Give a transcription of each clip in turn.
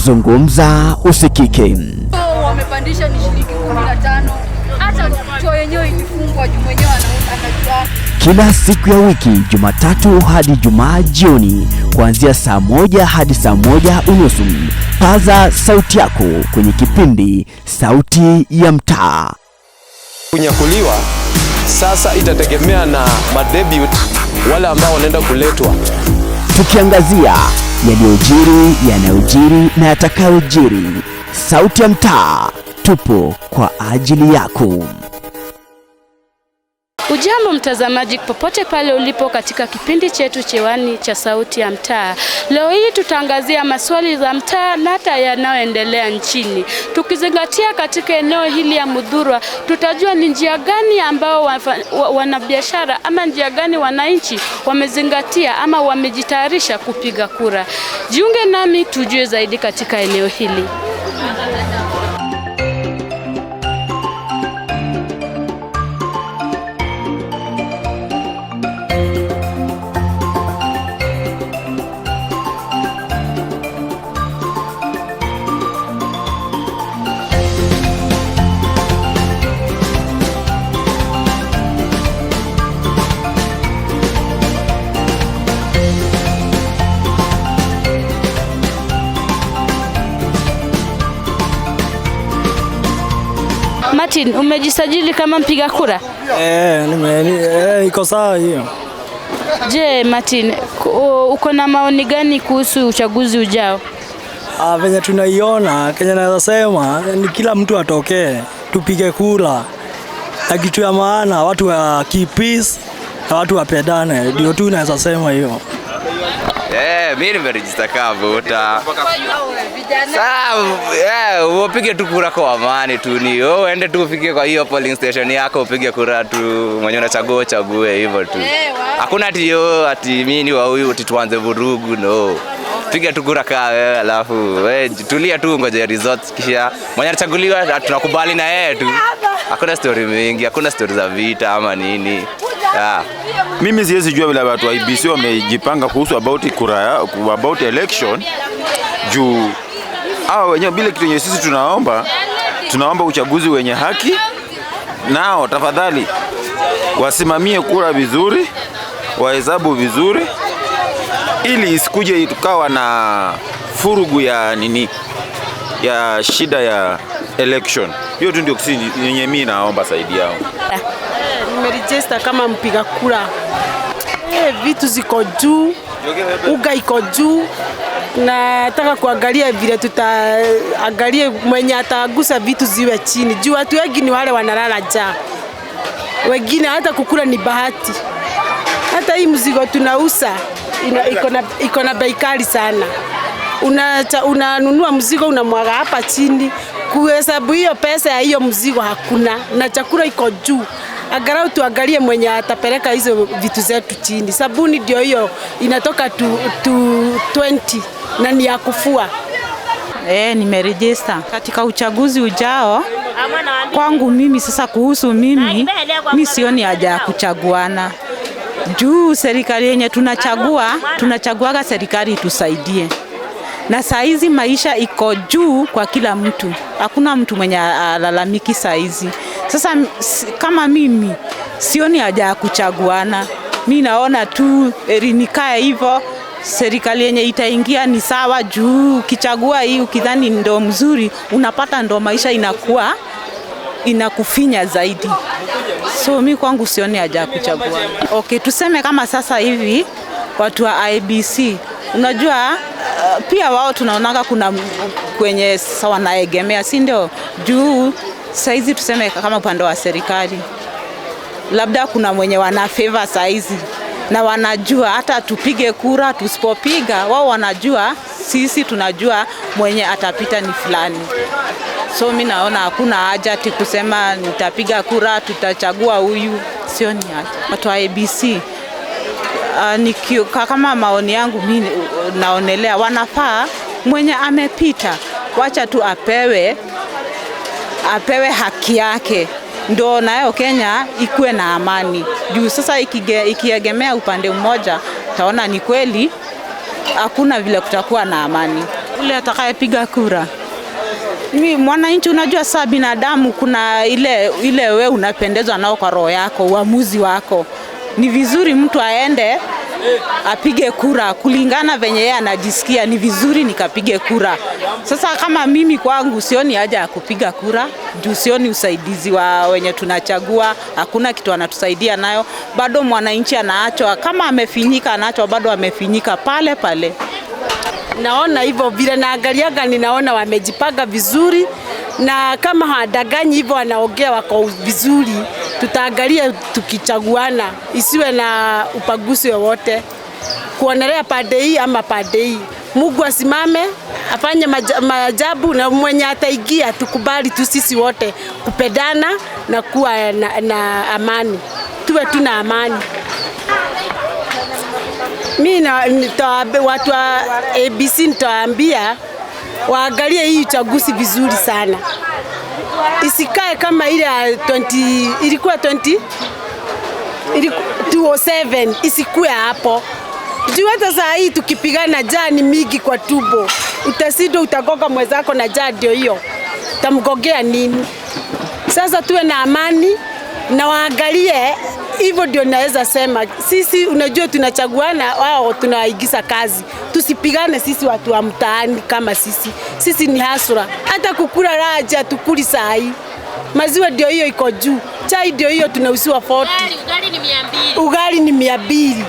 Zungumza usikike. Wamepandisha ni shilingi 15. Hata choo yenyewe ilifungwa juu mwenyewe anajua. Kila siku ya wiki Jumatatu hadi Jumaa jioni kuanzia saa 1 hadi saa 1:30. Paza sauti yako kwenye kipindi Sauti ya Mtaa. Kunyakuliwa sasa itategemea na madebut wale ambao wanaenda kuletwa. Tukiangazia yaliyojiri, yanayojiri na yatakayojiri. Sauti ya Mtaa, tupo kwa ajili yako. Ujambo mtazamaji popote pale ulipo katika kipindi chetu chewani cha Sauti ya Mtaa. Leo hii tutaangazia maswali za mtaa na hata yanayoendelea nchini. Tukizingatia katika eneo hili ya Muthurwa, tutajua ni njia gani ambao wanabiashara ama njia gani wananchi wamezingatia ama wamejitayarisha kupiga kura. Jiunge nami tujue zaidi katika eneo hili. Martin, umejisajili kama mpiga kura? Iko sawa hiyo. Je, Martin, uko na maoni gani kuhusu uchaguzi ujao? Venye tunaiona, Kenya naweza sema ni kila mtu atokee, tupige kura. Na kitu ya maana watu wa keep peace na watu wapendane, ndio tu naweza sema hiyo. Mimi nimeregister kama voter. Sasa, upige tu kura kwa amani tu, ni wewe uende tu ufike kwa hiyo polling station yako upige kura tu, mwenye unachagua uchague hivyo tu. Hakuna ati yo ati mimi ni wa huyu ati tuanze vurugu, no. Piga tu kura kaa wewe, alafu wewe tulia tu ngoja results, kisha mwenye anachaguliwa tunakubali na yeye tu. Hakuna story mingi, hakuna story za vita ama nini. Mimi siwezi jua vile watu wa IEBC wamejipanga kuhusu about kura, about election, juu hao wenyewe bila kitu yenye sisi tunaomba uchaguzi wenye haki. Nao tafadhali wasimamie kura vizuri, wahesabu vizuri, ili isikuje tukawa na furugu ya nini, ya shida ya election. Hiyo tu ndio yenye mimi naomba saidi yao. Nimeregister kama mpiga kura. Vitu ziko juu, uga iko juu. Nataka kuangalia vile tutaangalie mwenye atagusa vitu ziwe chini. Juu watu wengi ni wale wanalala njaa. Wengine hata kukula ni bahati. Hata hii mzigo tunauza iko na bei kali sana. Unanunua mzigo unamwaga hapa chini. Kuhesabu hiyo pesa ya hiyo mzigo hakuna, na chakula iko juu. Angalau tuangalie mwenye atapeleka hizo vitu zetu chini. Sabuni ndio hiyo inatoka tu 20 na ni ya kufua. Nimeregister katika uchaguzi ujao. Kwangu mimi sasa, kuhusu mimi, mi sioni haja ya kuchaguana. Juu serikali yenye tunachagua, tunachaguaga serikali itusaidie. Na saa hizi maisha iko juu kwa kila mtu. Hakuna mtu mwenye alalamiki saa hizi. Sasa kama mimi sioni haja ya kuchaguana. Mi naona tu eri nikae hivyo, serikali yenye itaingia ni sawa. Juu ukichagua hii ukidhani ndo mzuri, unapata ndo maisha inakuwa inakufinya zaidi. So mi kwangu sioni haja ya kuchagua. Okay, tuseme kama sasa hivi watu wa IEBC, pia wao tunaonaga kuna kwenye sasa wanaegemea, si ndio? Juu saizi tuseme kama upande wa serikali labda kuna mwenye wana favor saizi na wanajua hata tupige kura tusipopiga, wao wanajua, sisi tunajua mwenye atapita ni fulani. So mi naona hakuna haja ati kusema nitapiga kura tutachagua huyu, sio ni haja. Watu wa IEBC, kama maoni yangu mi naonelea wanafaa mwenye amepita wacha tu apewe haki yake, ndo nayo Kenya ikuwe na amani. Juu sasa ikiegemea upande mmoja, taona ni kweli hakuna vile kutakuwa na amani. Ule atakayepiga kura. Mimi mwananchi, unajua saa binadamu kuna ile we unapendezwa nao kwa roho yako, uamuzi wako. Ni vizuri mtu aende apige kura kulingana venye yeye anajisikia, ni vizuri nikapige kura. Sasa kama mimi kwangu sioni haja ya kupiga kura, juu sioni usaidizi wa wenye tunachagua, hakuna kitu anatusaidia nayo. Bado mwananchi anaachwa, kama amefinyika anaachwa, bado amefinyika pale pale. Naona hivyo vile naangaliaga, ninaona wamejipanga vizuri, na kama hawadanganyi hivyo wanaongea wako vizuri, tutaangalia tukichaguana, isiwe na upaguzi wowote, kuonelea pande hii ama pande hii. Mungu asimame afanye maajabu, na mwenye ataingia tukubali tu sisi wote kupendana na kuwa na amani, tuwe tu na amani. Mimi watu wa ABC nitawaambia waangalie hii uchaguzi vizuri sana, isikae kama ile ya 20, ilikuwa 20 207, isikue hapo. Juu hata saa hii tukipigana jaa ni mingi kwa tumbo, utasido utagoga mwenzako na jaa ndio hiyo, utamgogea nini? Sasa tuwe na amani na waangalie hivyo, ndio naweza sema. Sisi unajua tunachaguana, wao tunawaigiza kazi. Tusipigane sisi watu wa mtaani kama sisi. Sisi ni hasura. Hata kukula raja tukuli saa hii. Maziwa ndio hiyo iko juu. Chai ndio hiyo tunauziwa 40. Ugali ni 200. Ugali ni 200.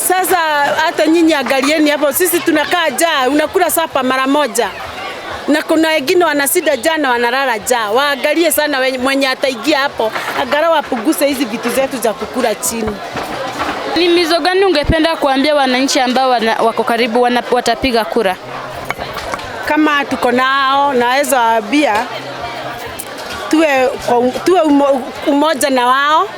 Sasa hata nyinyi angalieni hapo, sisi tunakaa jaa, unakula sapa mara moja. Na kuna wengine wanasida jana wanalala jaa. Waangalie sana mwenye ataingia hapo, angalau apuguse hizi vitu zetu za kukula chini. Ni mizo gani ungependa kuambia wananchi ambao wako karibu watapiga kura? Kama tuko nao, naweza waambia tuwe umoja na wao,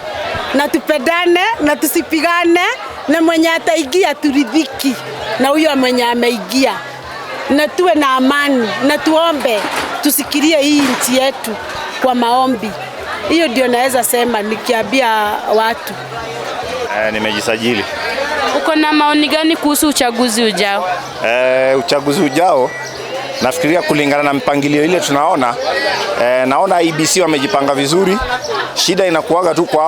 na tupendane na tusipigane, na mwenye ataingia turidhiki na huyo mwenye ameingia, na tuwe na amani, na tuombe tusikirie hii nchi yetu kwa maombi. Hiyo ndio naweza sema nikiambia watu. Nimejisajili. Uko na maoni gani kuhusu uchaguzi ujao? Uchaguzi ujao nafikiria kulingana na mpangilio ile tunaona, naona IEBC wamejipanga vizuri. Shida inakuaga tu kwa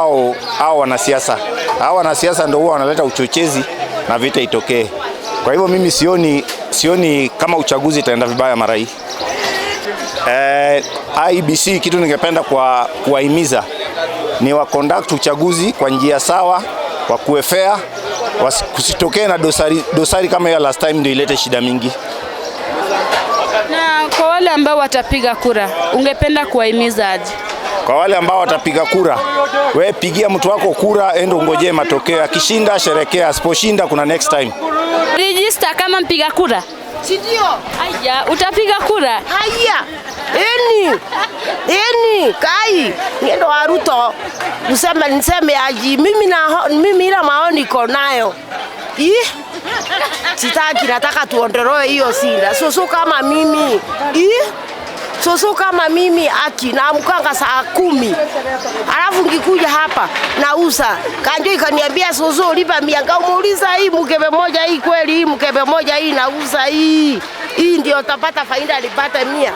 hao wanasiasa. Hao wanasiasa ndio huwa wanaleta uchochezi na vita itokee. Kwa hivyo mimi sioni kama uchaguzi itaenda vibaya mara hii. IEBC kitu ningependa kuwahimiza ni wa conduct uchaguzi kwa njia sawa, wakuwe fair, kusitokee na dosari kama ya last time ndio ilete shida mingi. Na kwa wale ambao watapiga kura, ungependa kuwahimiza aje? Kwa wale ambao watapiga kura, we pigia mtu wako kura, endo ungojee matokeo. Akishinda sherekea, asiposhinda kuna next time. Register kama mpiga kura? Si ndio? Haya, utapiga kura? Haya. Eni kai ngendo wa Ruto useme niseme aji mimi ila maoni iko nayo. Sitaki, nataka tuondoe hiyo sinda. Soso kama mimi. Soso kama mimi aki naamkanga saa 10. Alafu ngikuja hapa nauza. Kanjo ikaniambia soso lipa 100. Ngamuuliza hii mkebe moja hii kweli, hii mkebe moja hii nauza hii. Hii ndio utapata faida nipate 100.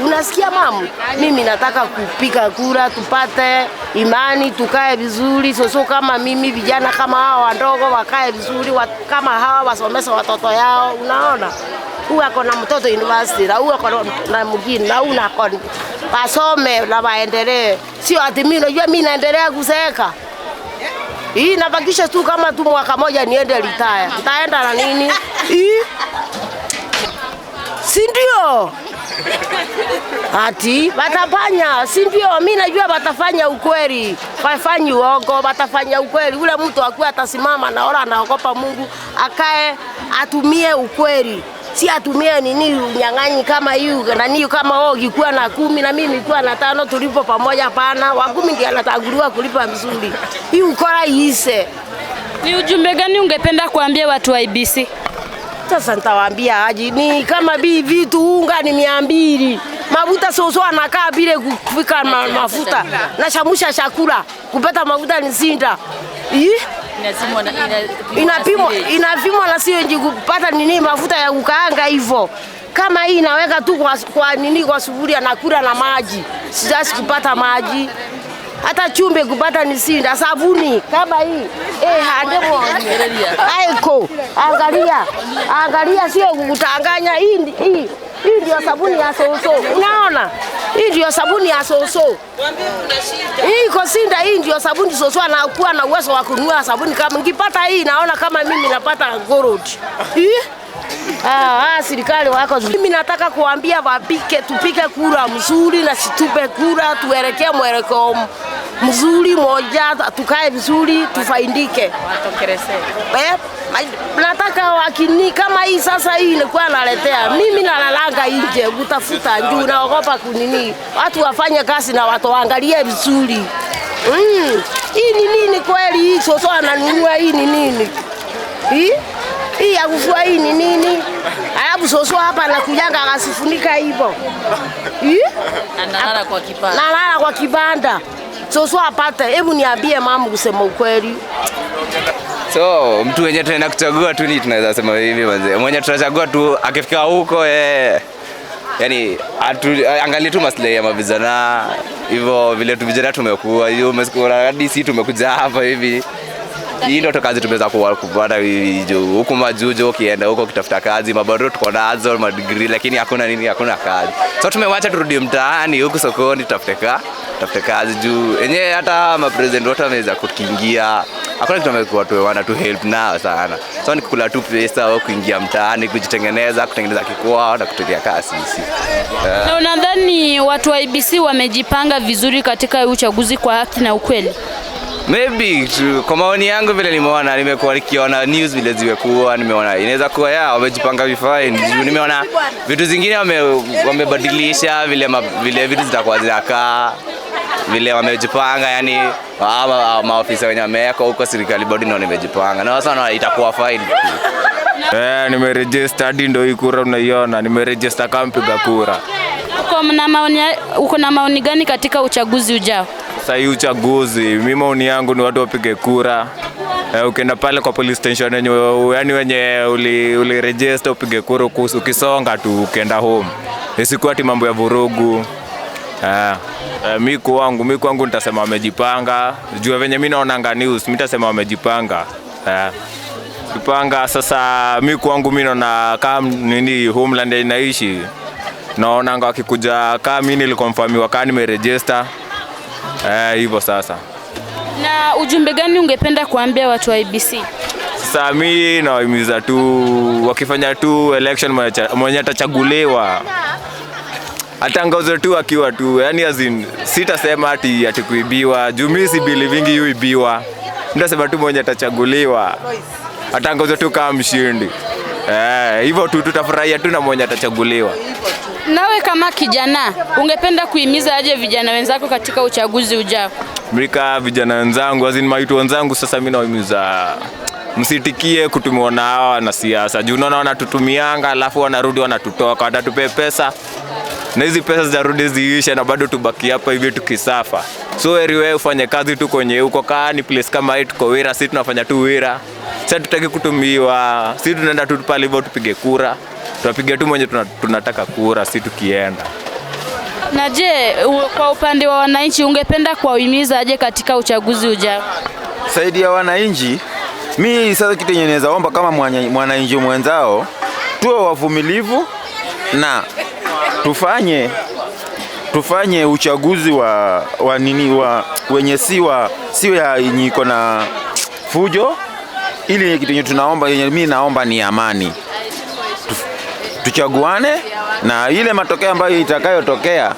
Unasikia mamu? Mimi nataka kupiga kura tupate imani, tukae vizuri. Soso kama mimi, vijana kama hawa wadogo wakae vizuri, kama hawa wasomesha watoto yao, unaona? Huyu ako na mtoto university, na huyu ako na mwingine, na huyu ako wasome na waendelee. Sio ati mimi unajua mimi naendelea kuzeeka. Hii nabakisha tu kama tu mwaka moja niende retire. Nitaenda na nini? Hii? Si ndio? Ati watafanya, si ndio? Mimi najua watafanya ukweli. Wafanyi uongo, watafanya ukweli. Ule mtu akuwa atasimama na ora anaogopa Mungu, akae atumie ukweli. Si atumie nini unyang'anyi kama hiyo na nini, kama wewe ukikuwa na 10 na mimi nikuwa na 5 tulipo pamoja, hapana. Wa 10 ndiye anatanguliwa kulipa mzuri. Hii ukora iise. Ni ujumbe gani ungependa kuambia watu wa IEBC? Sasa nitawaambia aje, ni kama vitu unga ni 200. Mafuta soso anakaa bila kufika mafuta. Na shamusha chakula, kupata mafuta ni sinda. Inapimwa na sio Cabbage kupata nini, mafuta ya kukaanga hivyo. Kama hii naweka tu kwa nini, kwa sufuria nakula na maji. Sijasi kupata maji. Hata chumbe kupata ni sinda, sabuni kama hii. Handemo. Aiko, angalia. Angalia, sio kukutanganya. Hii ndio sabuni ya soso. Unaona? Hii ndio sabuni ya soso. Hii iko sinda, hii ndio sabuni soso anakuwa na uwezo wa kununua sabuni kama nikipata hii naona kama mimi napata gold. Hii? Serikali wako. Mimi nataka kuambia wapike, tupike kura mzuri na situpe kura, tuelekee mwelekeo mzuri moja, tukae vizuri, tufaidike. Nataka wakini kama hii sasa hii nilikuwa naletea. Mimi nalalanga nje kutafuta juu naogopa kunini. Watu wafanye kazi na watu waangalie vizuri. Hii ni nini kweli hii soso ananunua hii ni nini? Hii? Hii ya kufua hii ni nini? Alafu soso hapa anakujanga akasifunika hivyo. Hii? Analala kwa kibanda. Analala kwa kibanda. Soso apate. Hebu niambie mama kusema ukweli. So mtu mwenye tunaenda kuchagua tu ni tunaweza sema hivi manze. Mwenye tunachagua tu akifika huko yani angalie tu maslahi ya mavijana hivyo vile tu vijana tumekuwa hiyo umesikia hadi sisi tumekuja hapa hivi. Hii ndio kazi tumeweza kupata hivi huko majujo ukienda huko kutafuta kazi mabarua tuko nazo ma degree lakini hakuna nini, hakuna kazi. So tumewacha turudi mtaani huku sokoni tutafute kazi juu yenyewe hata ma president wote wameweza kuingia. Hakuna kitu amekuwa tu wana tu help nao sana. So ni kukula tu pesa au kuingia mtaani kujitengeneza, kutengeneza kikoa na kutulia kazi sisi. Na unadhani watu wa IEBC wamejipanga vizuri katika uchaguzi kwa haki na ukweli? Maybe kwa maoni yangu vile nimeona, nimekuwa nikiona news vile zimekuwa, nimeona inaweza kuwa ya wamejipanga vifai. Nimeona vitu zingine wamebadilisha vile vitu zitakuwa zinakaa vile wamejipanga, yani maofisa wenye wameweka huko serikali bado ndio wamejipanga. Na sasa itakuwa fine. Nimeregister hadi ndio hii kura unaiona, nimeregister kama mpiga kura. Uko na maoni gani katika uchaguzi ujao? Sasa hii uchaguzi, mimi maoni yangu ni watu wapige kura. Ukienda pale kwa police station yenye yani wenye uli register upige kura, ukisonga tu ukienda home. Isikuwa ati mambo ya vurugu. Mimi kwangu nitasema wamejipanga. Jua venye mimi naonanga news, mimi nitasema wamejipanga. Jipanga sasa mimi kwangu mimi naona kama nini homeland inaishi. Naona wakikuja kama mimi nilikonfirmiwa kama nimeregister. Hivyo sasa. Na ujumbe gani ungependa kuambia watu wa IEBC? Sasa mimi nawahimiza tu wakifanya tu election mwenye atachaguliwa atangaze tu akiwa tu, yani as in sitasema ati kuibiwa juu mimi si believe yuibiwa. Nitasema tu mwenye atachaguliwa atangaze tu kama mshindi. Hivyo tu tutafurahia tu na mwenye atachaguliwa. Nawe kama kijana, ungependa kuhimiza aje vijana wenzako katika uchaguzi ujao? Mrika vijana wenzangu, as in maitu wenzangu, sasa mimi nawahimiza msitikie kutumiwa na hawa wanasiasa. Juu unaona wanatutumianga alafu wanarudi wanatutoka, watatupe pesa. Na hizi pesa zitarudi ziishe na bado tubaki hapa hivi tukisafa. So heri wewe ufanye kazi tu kwenye huko, kaa ni place kama hii tuko wira, sisi tunafanya tu wira. Sasa tutaki kutumiwa, sisi tunaenda tu pale hivyo tupige kura. Tunapiga tu mwenye tunataka kura, si tukienda. Na je, kwa upande wa wananchi ungependa kuwahimiza aje katika uchaguzi ujao? Saidi ya wananchi, mimi sasa kitu yenye naweza omba kama mwananchi mwenzao, tuwe wavumilivu na tufanye uchaguzi wa nini wa wenye sio ya iko na fujo. Ili kitu yenye tunaomba, yenye mimi naomba ni amani. Tuchaguane na ile matokeo ambayo itakayotokea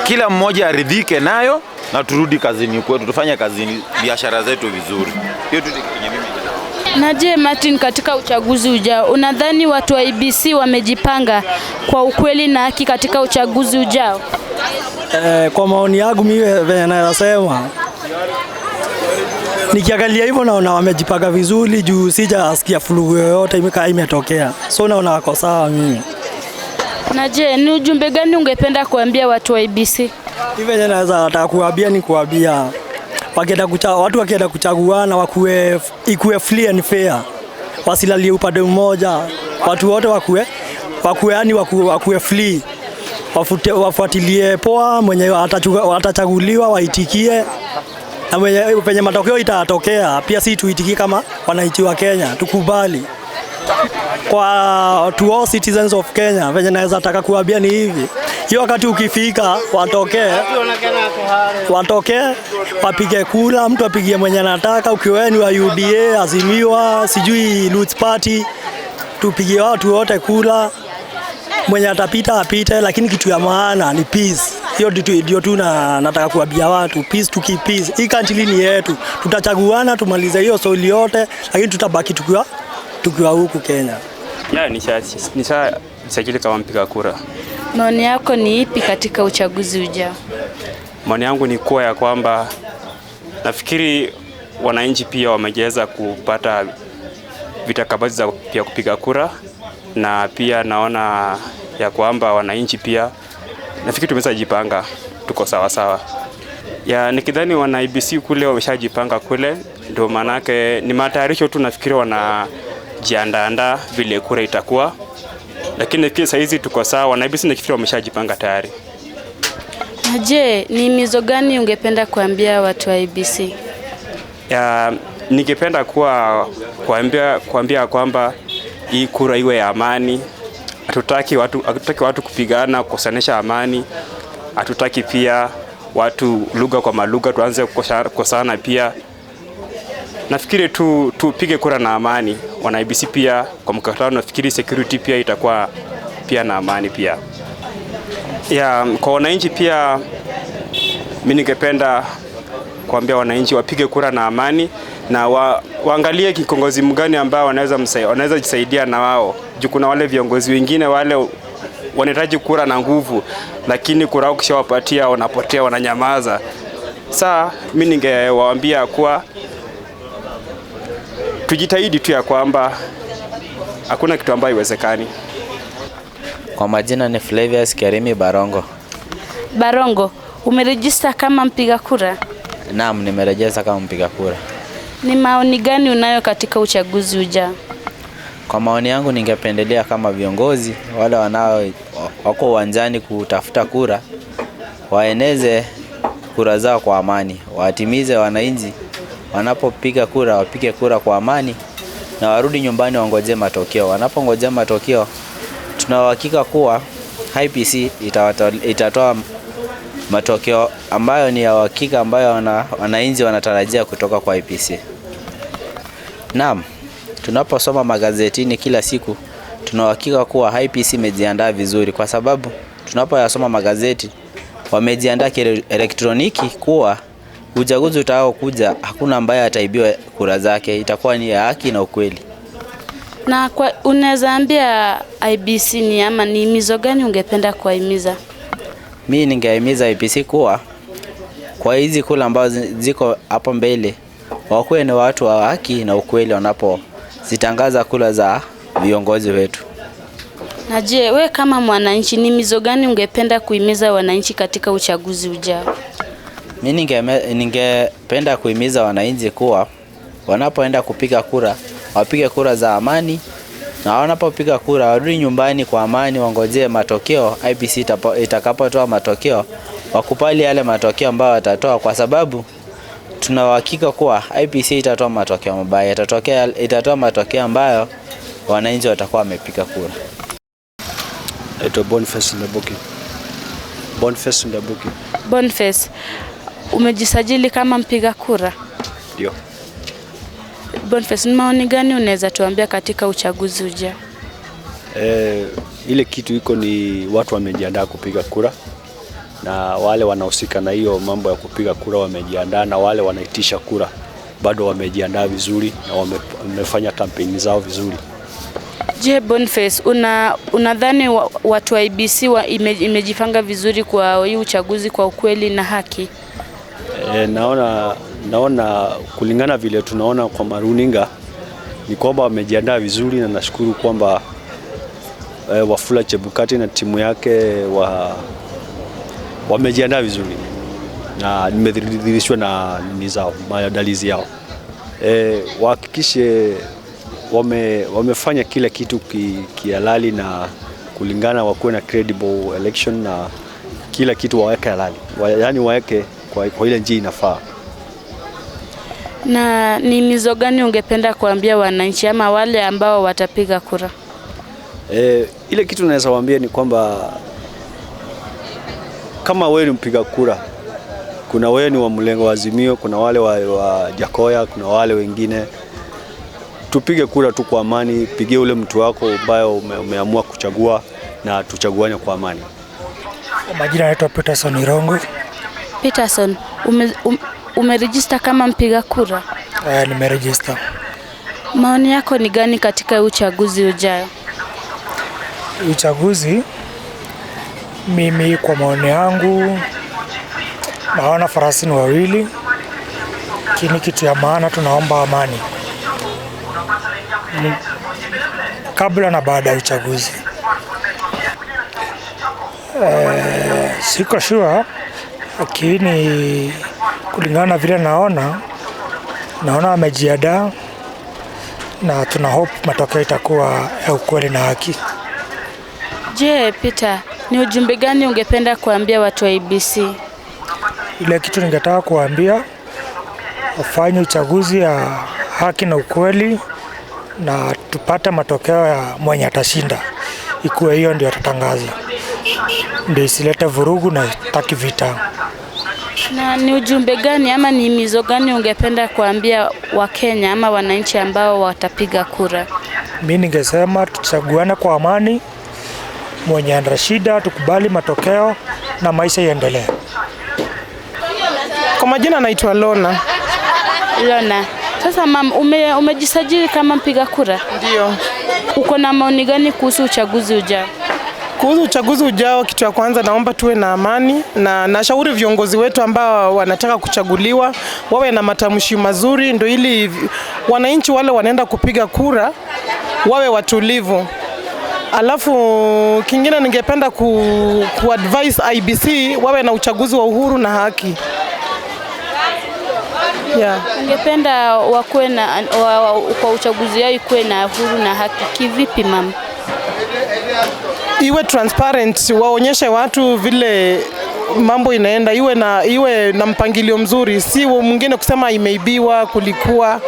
kila mmoja aridhike nayo na turudi kazini kwetu, tufanye kazini biashara zetu vizuri. Hiyo tu ndio mimi. Na je, Martin, katika uchaguzi ujao unadhani watu wa IEBC wamejipanga kwa ukweli na haki katika uchaguzi ujao? Kwa maoni yangu mimi venye nasema, nikiangalia hivyo naona wamejipanga vizuri juu sijasikia furugu yoyote imekaa imetokea. So naona wako sawa mimi. Na je, ni ujumbe gani ungependa kuambia watu wa IEBC? Hivi naweza nataka kuambia ni kuambia wakienda watu wakienda kuchaguana wakuwe ikuwe free and fair. Wasilalie upande mmoja, watu wote wakue yani wakue free, wafuatilie poa, mwenye atachaguliwa waitikie, na mwenye penye matokeo itatokea pia si tuitikie kama wananchi wa Kenya, tukubali. Kwa to all citizens of Kenya, venye naweza taka kuambia ni hivi, hiyo wakati ukifika watokee wapige kura, mtu apigie mwenye anataka, ukiwa ni wa UDA, Azimio, sijui Roots Party, tupigie watu wote kura, mwenye atapita apite, lakini kitu ya maana ni peace. Hiyo ndio tu nataka kuambia watu, peace, to keep peace. Hii country ni yetu, tutachaguana tumalize hiyo soli yote, lakini tutabaki tukiwa huku Kenya. Ya, nishajisajili kama mpiga kura. Maoni yako ni ipi katika uchaguzi ujao? Maoni yangu ni kuwa ya kwamba nafikiri wananchi pia wamejeza kupata vitakabadhi za pia kupiga kura, na pia naona ya kwamba wananchi pia nafikiri tumeshajipanga, tuko sawa sawa. Ya, nikidhani wana IEBC kule wameshajipanga kule, ndio maanake ni matayarisho tu, nafikiri wanajiandaa vile kura itakuwa. Lakini nafikiri saa hizi tuko sawa, wana IEBC nafikiri wameshajipanga tayari. Na je, ni himizo gani ungependa kuambia watu wa IEBC? Ya, ningependa kuambia kwamba hii kura iwe ya amani. Hatutaki watu kupigana, kukosanisha amani. Hatutaki pia watu lugha kwa malugha tuanze kukosana pia. Nafikiri tupige kura na amani. Wana IEBC pia kwa mkutano, nafikiri security pia itakuwa pia na amani pia. Ya, kwa wananchi pia mimi ningependa kuambia wananchi wapige kura na amani, na waangalie kiongozi mgani ambao wanaweza jisaidia na wao. Juu kuna wale viongozi wengine wale wanahitaji kura na nguvu, lakini kura ukishawapatia wanapotea, wananyamaza. Sasa mimi ningewaambia kuwa tujitahidi tu ya kwamba hakuna kitu ambayo haiwezekani. Kwa majina ni Flavius Kerimi Barongo. Barongo, umerejista kama mpiga kura? Naam, nimerejista kama mpiga kura. Ni maoni gani unayo katika uchaguzi ujao? Kwa maoni yangu ningependelea kama viongozi wale wanao wako uwanjani kutafuta kura waeneze kura zao kwa amani, watimize wananchi wanapopiga kura wapige kura kwa amani na warudi nyumbani wangoje matokeo. Wanapongojea matokeo, tuna uhakika kuwa IEBC itatoa matokeo ambayo ni ya uhakika, ambayo wananchi wanatarajia kutoka kwa IEBC. Naam, tunaposoma magazetini kila siku tuna uhakika kuwa IEBC imejiandaa vizuri, kwa sababu tunapoyasoma magazeti wamejiandaa kielektroniki kuwa uchaguzi utakaokuja hakuna ambaye ataibiwa kura zake, itakuwa ni ya haki na ukweli. Na kwa unaweza ambia IEBC ni ama ni himizo gani ungependa kuwahimiza? Mimi ningehimiza IEBC kuwa kwa hizi kura ambazo ziko hapo mbele wakuwe ni watu wa haki na ukweli wanapozitangaza kura za viongozi wetu. Na je, we kama mwananchi ni himizo gani ungependa kuhimiza wananchi katika uchaguzi ujao? Mimi ningependa kuhimiza wananchi kuwa wanapoenda kupiga kura wapige kura za amani, na wanapopiga kura warudi nyumbani kwa amani, wangojee matokeo. IEBC itakapotoa matokeo wakubali yale matokeo ambayo watatoa, kwa sababu tuna uhakika kuwa IEBC itatoa matokeo mabaya, itatoa matokeo ambayo wananchi watakuwa wamepiga kura. Naitwa Boniface Ndabuki. Boniface Ndabuki. Boniface, umejisajili kama mpiga kura? Ndio. Boniface, ni maoni gani unaweza tuambia katika uchaguzi ujao? Ile kitu iko ni watu wamejiandaa kupiga kura, na wale wanahusika na hiyo mambo ya kupiga kura wamejiandaa, na wale wanaitisha kura bado wamejiandaa vizuri na wamefanya kampeni zao vizuri. Je, Boniface, unadhani watu wa IEBC imejipanga vizuri kwa hii uchaguzi kwa ukweli na haki? Naona kulingana vile tunaona kwa maruninga ni kwamba wamejiandaa vizuri, na nashukuru kwamba Wafula Chebukati na timu yake wamejiandaa vizuri, na nimedhihirishwa na nini zao, maandalizi yao. Wahakikishe Wamefanya kila kitu kihalali na kulingana, wakuwe na credible election na kila kitu waweke halali, yaani waweke kwa ile njia inafaa. Na ni mizo gani ungependa kuambia wananchi ama wale ambao watapiga kura? Ile kitu naweza waambia ni kwamba kama wewe ni mpiga kura, kuna wewe ni wa mlengo wa Azimio, kuna wale wa Jakoya, kuna wale wengine, tupige kura tu kwa amani. Pigie ule mtu wako ambaye umeamua kuchagua na tuchaguane kwa amani. Majina naitwa Peterson Irongo. Peterson, umeregister kama mpiga kura? Nimeregister. Maoni yako ni gani katika uchaguzi ujao? Uchaguzi, mimi kwa maoni yangu naona farasi ni wawili, lakini kitu ya maana tunaomba amani kabla na baada ya uchaguzi. Siko sure, lakini kulingana na vile naona amejiandaa na tuna hope matokeo itakuwa ya ukweli na haki. Je, Peter, ni ujumbe gani ungependa kuambia watu wa IEBC? Ile kitu ningetaka kuambia, wafanye uchaguzi ya haki na ukweli na tupate matokeo ya mwenye atashinda. Ikuwe hiyo ndio atatangaza, ndio isilete vurugu na taki vita. Na ni ujumbe gani ama ni himizo gani ungependa kuambia Wakenya ama wananchi ambao watapiga kura? Mimi ningesema tuchaguane kwa amani, mwenye ana shida tukubali matokeo na maisha iendelee. Kwa majina naitwa Lona. Lona. Sasa mam, umejisajili kama mpiga kura? Ndio. Uko na maoni gani kuhusu uchaguzi ujao? Kuhusu uchaguzi ujao, kitu ya kwanza naomba tuwe na amani, na nashauri viongozi wetu ambao wanataka kuchaguliwa wawe na matamshi mazuri, ndio ili wananchi wale wanaenda kupiga kura wawe watulivu. Alafu kingine ningependa ku advise IEBC wawe na uchaguzi wa uhuru na haki. Yeah. Ungependa wakuwe na kwa uchaguzi yao ikuwe na uhuru na haki kivipi mama? Iwe transparent, waonyeshe watu vile mambo inaenda, iwe na mpangilio mzuri, si mwingine kusema imeibiwa, kulikuwa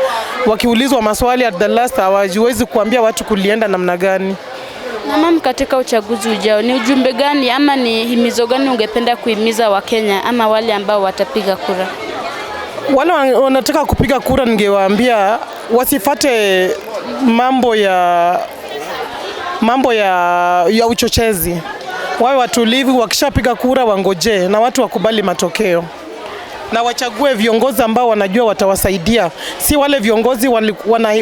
wakiulizwa maswali at the last hawajiwezi kuambia watu kulienda namna gani. Na mama, katika uchaguzi ujao ni ujumbe gani ama ni himizo gani ungependa kuhimiza Wakenya ama wale ambao watapiga kura? Wale wanataka kupiga kura ningewaambia wasifate mambo ya uchochezi. Wawe watulivu, wakishapiga kura wangoje na watu wakubali matokeo. Na wachague viongozi ambao wanajua watawasaidia. Si wale viongozi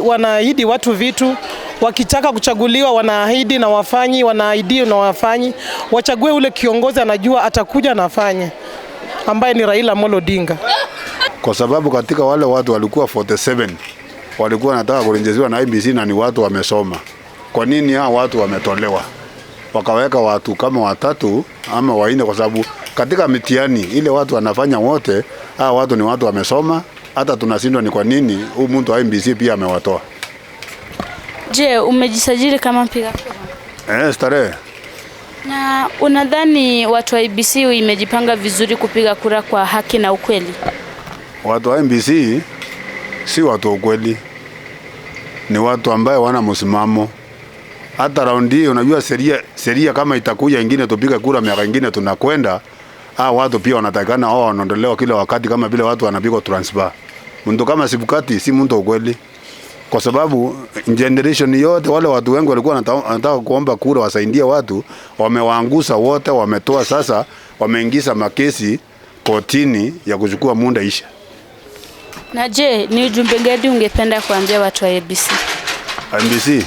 wanaahidi watu vitu, wakitaka kuchaguliwa wanaahidi na wafanyi, wanaahidi na wafanyi. Wachague ule kiongozi anajua atakuja na afanye, ambaye ni Raila Amolo Odinga. Kwa sababu katika wale watu walikuwa 47 walikuwa wanataka kurejeshiwa na IEBC na ni watu wamesoma. Kwa nini hao watu wametolewa? Wakaweka watu kama watatu ama wanne, kwa sababu katika mitihani ile watu wanafanya wote, hao watu ni watu wamesoma. Hata tunashindwa ni kwa nini huyu mtu wa IEBC pia amewatoa. Je, umejisajili kama mpiga kura? Starehe. Na unadhani watu wa IEBC imejipanga vizuri kupiga kura kwa haki na ukweli? Watu wa IEBC si watu wa ukweli. Ni watu ambaye wana msimamo. Hata raundi hii unajua sheria kama itakuja ingine tupiga kura miaka ingine tunakwenda, watu pia wanatakana wao wanaondolewa kila wakati kama vile watu wanapigwa transfer. Mtu kama Sibukati si mtu ukweli. Kwa sababu generation yote wale watu wengi walikuwa wanataka kuomba kura wasaidie watu, wamewaangusa wote, wametoa sasa, wameingiza makesi kotini ya kuchukua muda isha. Na je, ni ujumbe gani ungependa kuambia watu wa IEBC? IEBC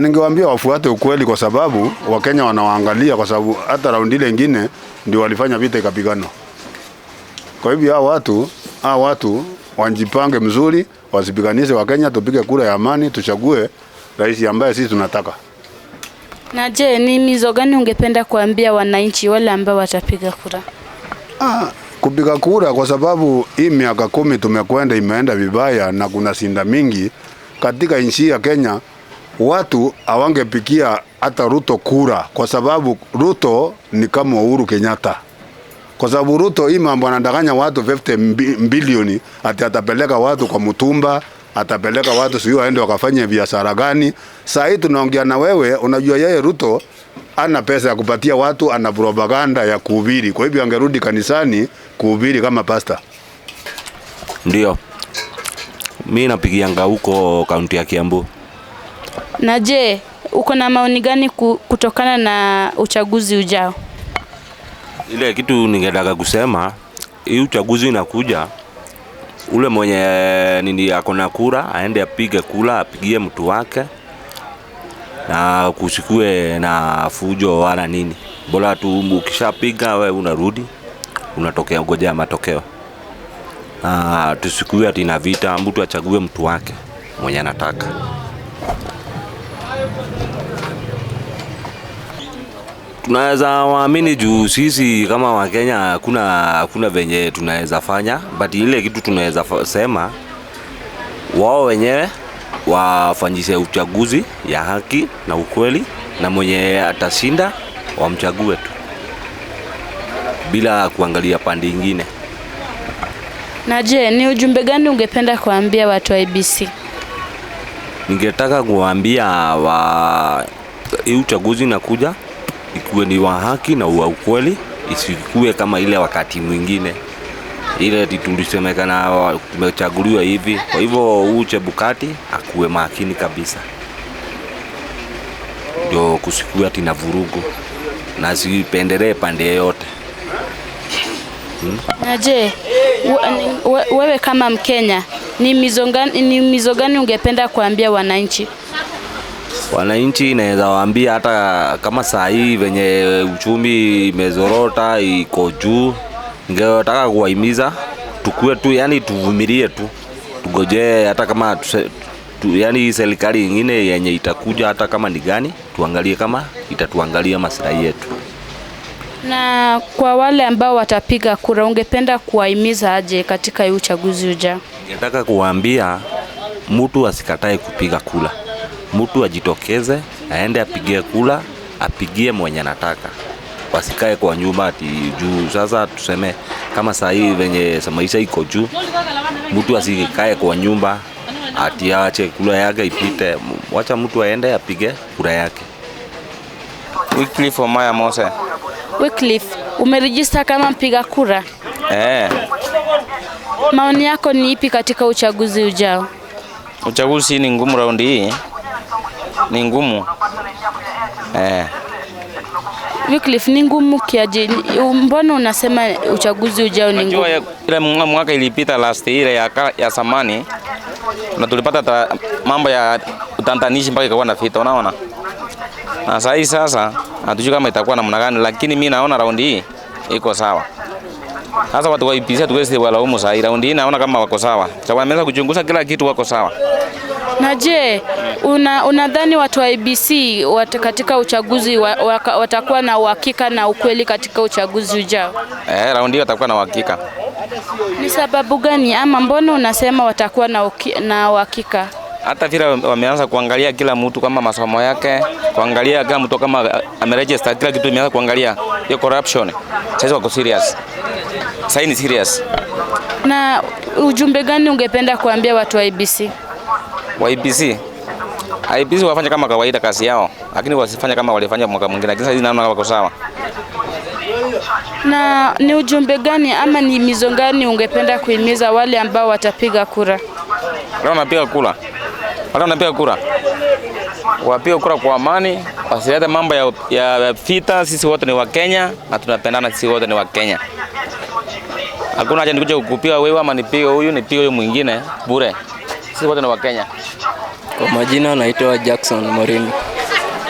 ningewaambia wafuate ukweli, kwa sababu Wakenya wanawaangalia, kwa sababu hata raundi ile nyingine ndio walifanya vita ikapigana. Kwa hivyo hao watu wajipange mzuri, wasipiganishe Wakenya, tupige kura ya amani, tuchague rais ambaye sisi tunataka. Na je, ni mizo gani ungependa kuambia wananchi wale ambao watapiga kura? Kupiga kura, kwa sababu hii miaka 10 tumekwenda imeenda vibaya na kuna sinda mingi. katika nchi ya Kenya watu hawangepigia hata Ruto kura, kwa sababu Ruto ni kama Uhuru Kenyatta. Kwa sababu Ruto hii mambo anadanganya watu 50 bilioni ati atapeleka watu kwa mtumba, atapeleka watu sio waende wakafanye biashara gani. Saa hii tunaongea na wewe, unajua yeye Ruto ana pesa ya kupatia watu, ana propaganda ya kuhubiri. Kwa hivyo angerudi kanisani kuhubiri kama pastor. Ndio. Mimi napigianga huko kaunti ya Kiambu. Na je, uko na maoni gani kutokana na uchaguzi ujao? Ile kitu ningetaka kusema, hii uchaguzi inakuja, ule mwenye nini ako na kura aende apige kura, apigie mtu wake, na kusikue na fujo wala nini. Bora tu ukishapiga wewe unarudi, unatokea ngojea matokeo. Na tusikue ati na vita, mtu achague mtu wake mwenye anataka. Tunaweza waamini juu sisi kama Wakenya hakuna venye tunaweza fanya, but ile kitu tunaweza sema wao wenyewe wafanyishe uchaguzi ya haki na ukweli, na mwenye atashinda wamchague tu bila kuangalia pande nyingine. Na je, ni ujumbe gani ungependa kuambia watu wa IEBC? Ningetaka kuambia hii uchaguzi inakuja ikuwe ni wa haki na wa ukweli, isikuwe kama ile wakati mwingine ile tulisemekana tumechaguliwa hivi. Kwa hivyo huu Chebukati akuwe makini kabisa, ndio kusikuwe ati na vurugu na sipendelee pande yote. Na je, wewe kama Mkenya ni mizo gani ungependa kuambia wananchi? Wananchi naweza waambia hata kama saa hii venye uchumi imezorota iko juu, ningetaka kuwahimiza tukue tu, yani tuvumilie tu, tugojee hata kama yani serikali nyingine yenye itakuja hata kama ni gani, tuangalie kama itatuangalia maslahi yetu. Na kwa wale ambao watapiga kura, ungependa kuwahimiza aje katika uchaguzi ujao? Ningetaka kuwaambia mtu asikatae kupiga kura. Mtu ajitokeze, aende apigie kura, apigie mwenye anataka. Wasikae kwa nyumba ati juu. Sasa tuseme kama saa hii venye maisha iko juu, mtu asikae kwa nyumba ati aache kura yake ipite. Wacha mtu aende apige kura yake. Wycliffe Omaya Mose. Wycliffe, umerejista kama mpiga kura? Maoni yako ni ipi katika uchaguzi ujao? Uchaguzi ni ngumu raundi hii. Ni ngumu. Wycliffe, ni ngumu kiaje? Mbona unasema uchaguzi ujao ni ngumu? Ile mwaka ilipita last ile ya zamani, na tulipata mambo ya utantanishi mpaka ikawa na vita, unaona? Na sasa sasa hatujui kama itakuwa namna gani, lakini mimi naona raundi hii iko sawa. Sasa watu wa IEBC hatuwezi walaumu sasa. Raundi hii naona kama wako sawa. Sababu wameanza kuchunguza kila kitu, wako sawa. Na je, unadhani watu wa IEBC katika uchaguzi watakuwa na uhakika na ukweli katika uchaguzi ujao? Raundi hii watakuwa na uhakika. Ni sababu gani ama mbona unasema watakuwa na uhakika? Hata vile wameanza kuangalia kila mtu kama masomo yake, kuangalia kila mtu kama ameregister, kila kitu imeanza kuangalia hiyo corruption. Sasa wako serious. Sasa ni serious. Na ujumbe gani ungependa kuambia watu wa IEBC? Wa IEBC? IEBC wafanye kama kawaida kazi yao, lakini wasifanye kama walifanya mwaka mwingine. Lakini sasa naona wako sawa. Na ni ujumbe gani ama ni mizo gani ungependa kuhimiza wale ambao watapiga kura? Wale wanapiga kura. Wale wanapiga kura. Wapige kura kwa amani, wasilete mambo ya vita. Sisi wote ni wa Kenya na tunapendana, sisi wote ni wa Kenya. Hakuna haja nikuje kukupiga wewe ama nipige huyu, nipige huyu mwingine bure. Sisi wote ni wa Kenya. Kwa majina naitwa Jackson Morini.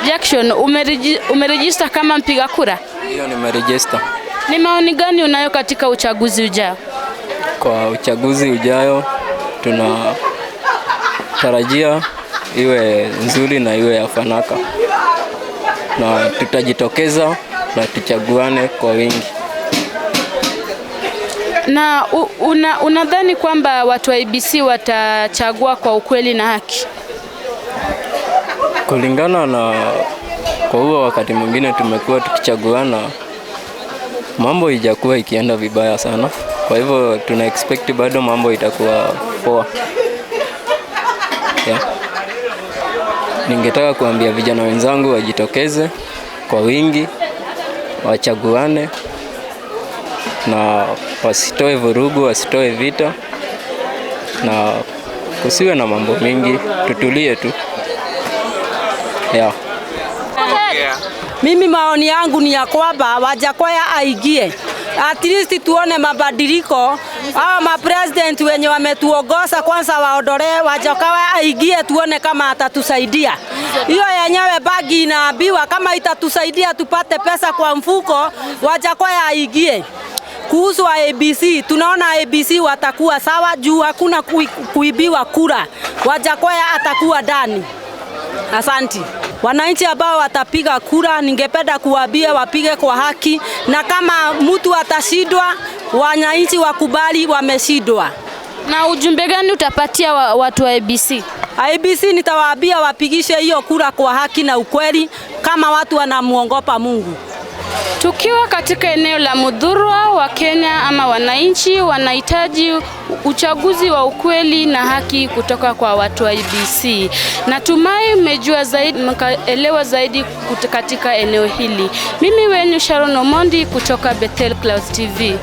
Jackson, umerejista kama mpiga kura? Ndio, nimerejista. Ni maoni gani unayo katika uchaguzi ujao? Kwa uchaguzi ujayo tunatarajia iwe nzuri na iwe ya fanaka, na tutajitokeza na tuchaguane kwa wingi. Na unadhani kwamba watu wa IEBC watachagua kwa ukweli na haki? Kulingana na kwa huo wakati mwingine tumekuwa tukichaguana, mambo ijakuwa ikienda vibaya sana. Kwa hivyo tuna expect bado mambo itakuwa poa. Yeah. Ningetaka kuambia vijana wenzangu wajitokeze kwa wingi, wachaguane na wasitoe vurugu, wasitoe vita na kusiwe na mambo mingi, tutulie tu. Yeah. Mimi maoni yangu ni ya kwamba Wajakoya aingie. At least tuone mabadiliko. Hawa ma president wenye wametuongoza kwanza waondolee, Wajakoya aingie tuone kama atatusaidia. Hiyo yenyewe bagi inaambiwa kama itatusaidia tupate pesa kwa mfuko, Wajakoya aingie. Kuhusu IEBC, tunaona IEBC watakuwa sawa juu hakuna kuibiwa kura. Wajakoya atakuwa ndani. Asanti. Wananchi ambao watapiga kura, ningependa kuwaambia wapige kwa haki, na kama mtu atashindwa, wananchi wakubali wameshindwa. Na ujumbe gani utapatia watu wa IEBC? IEBC nitawaambia wapigishe hiyo kura kwa haki na ukweli, kama watu wanamuogopa Mungu. Tukiwa katika eneo la Muthurwa, wa Kenya ama wananchi wanahitaji uchaguzi wa ukweli na haki kutoka kwa watu wa IEBC. Natumai mmejua zaidi, mkaelewa zaidi katika eneo hili. Mimi wenu Sharon Omondi kutoka Bethel Clouds TV.